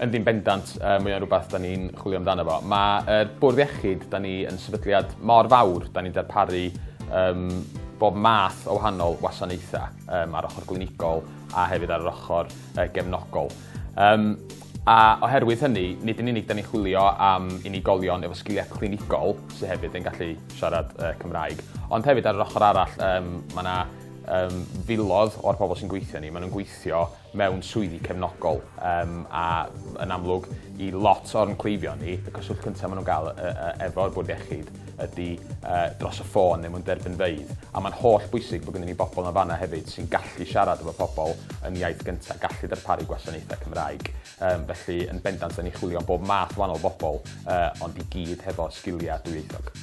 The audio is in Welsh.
Yndi'n bendant, yy mae o'n rwbath 'dan ni'n chwilio amdano fo. Ma' yr bwrdd iechyd, 'dan ni yn sefydliad mor fawr, 'dan ni'n darparu yym bob math o wahanol wasanaetha yym ar ochor glinigol a hefyd ar yr ochor yy gefnogol. Yym a oherwydd hynny, nid yn unig 'dan ni'n chwilio am unigolion efo sgilia clinigol sy hefyd yn gallu siarad yy Cymraeg, ond hefyd ar yr ochor arall yym ma' 'na yym filodd o'r pobol sy'n gweithio ni, ma' nw'n gweithio mewn swyddi cefnogol yym a yn amlwg i lot o'n cleifion ni, y cyswllt cynta ma' nw'n ga'l yy yy efo'r bwrdd iechyd ydi yy dros y ffôn neu mewn derbynfeydd a ma'n holl bwysig bod gynnon ni bobol yn fan 'na hefyd sy'n gallu siarad efo pobol yn iaith gynta, gallu darparu gwasanaethau Cymraeg. Yym felly yn bendant 'dan ni'n chwilio am bob math wahanol bobol yy ond i gyd hefo sgilia dwyieithog.